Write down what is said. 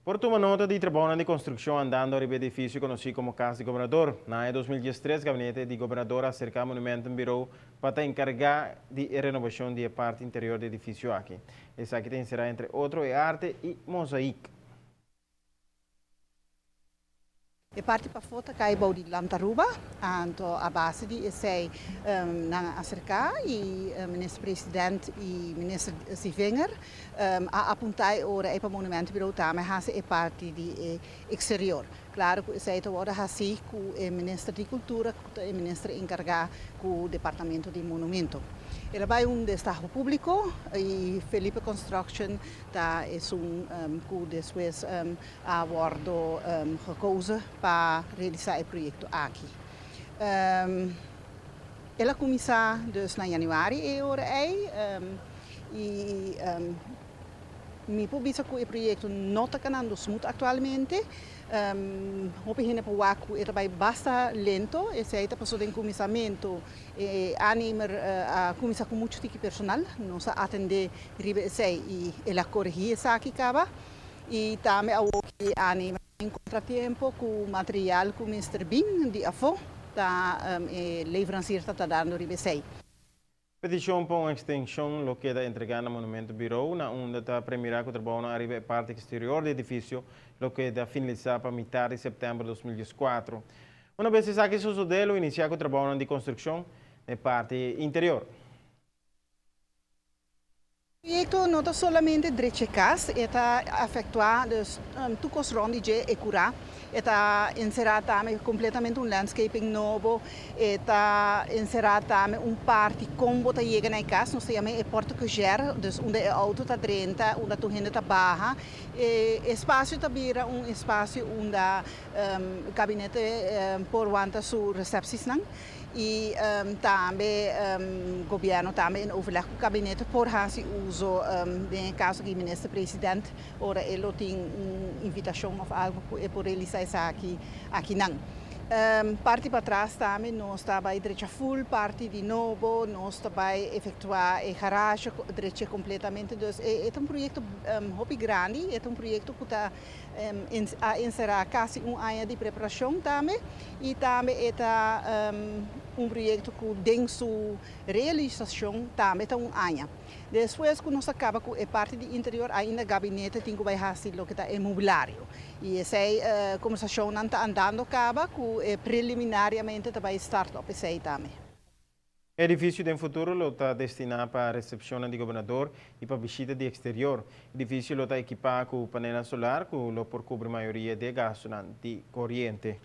Por tuma nota di trabounan di konstrukshon andando riba e edifisio konosí komo Kas di Gobernador. Na aña 2013 Gabinete di Gobernador a aserká Monumentenbureau pa ta enkargá di e renobashon di e parti interior di e edifisio aki. Esaki ta enserá entre otro e arte i mozaïek. E parti pafó ta kai bou di Land Aruba, anto a base di esei nan a aserká i Minister President i Minister Sievinger a apuntá e ora ei pa Monumentenbureau tambe hasi e parti di e eksterior. Klaro ku esei ta wòrdu hasí ku e Minister di Kultura ku ta e minister enkargá ku Departamento di Monumento. El a bai un destaho públiko i Felipe Construction ta esun ku despues a wòrdu gekozen pa realisá e proyekto aki. El a kuminsá dus na yanüari e ora ei i mi por bisa ku e proyekto no ta kanando smooth aktualmente. Hopi hende por wak ku e ta bai basta lento, esei ta pasobra den kuminsamentu e aannemer a kuminsá ku muchu tiki personal. Nos a atendé riba esei i el a koregí esaki kaba. I tambe awor ki aannemer tin kontratiempo ku material ku mester bin di afó, ta e leverancier ta tardando riba esei. Petishon pa un ekstenshon lo keda entregá na Monumentenbureau, na unda ta premirá ku trabounan ariba e parti eksterior di edifisio lo keda finalisá pa mitar di sèptèmber 2014. Una bes esaki sosodé lo inisiá ku trabounan di konstrukshon na e parti interior. Proyekto no ta solamente drecha e kas, e ta afektuá dus tur kos rònt di dje, e kurá. E ta enserá tambe kompletamente un landscaping nobo, e ta enserá tambe un parti kon bo ta yega na e kas, nos ta yama e porte cochere, dus unda e outo ta drenta, unda tur hende ta baha. E espasio ta bira un espasio unda gabinete por wanta su resepsisnan. I tambe gobierno tambe in overleg ku gabinete por hasi uso den e kaso di minister president ora e lo tin un invitashon of algo ku e por realisa esaki akinan. Parti patras tambe nos ta bai drecha full parti di nobo, nos ta bai efectua e garage drecha completamente, dus e ta un proyecto hopi grandi, e ta un proyecto ku ta a enserá kasi un aña di preparashon tambe i tambe e ta un proyekto ku den su realisashon tambe ta un aña. Despues ku nos a kaba ku e parti di interior ainda gabinete tin ku bai hasi loke ta e mobilario i esei kombersashonnan ta andando kaba ku preliminariamente ta bai start op esei tambe. E edifisio den futuro lo ta destiná pa resepshonnan di gobernador i pa bishita di eksterior. Edifisio lo ta ekipá ku panelnan solar ku lo por kubri mayoria di e gastunan di koriente.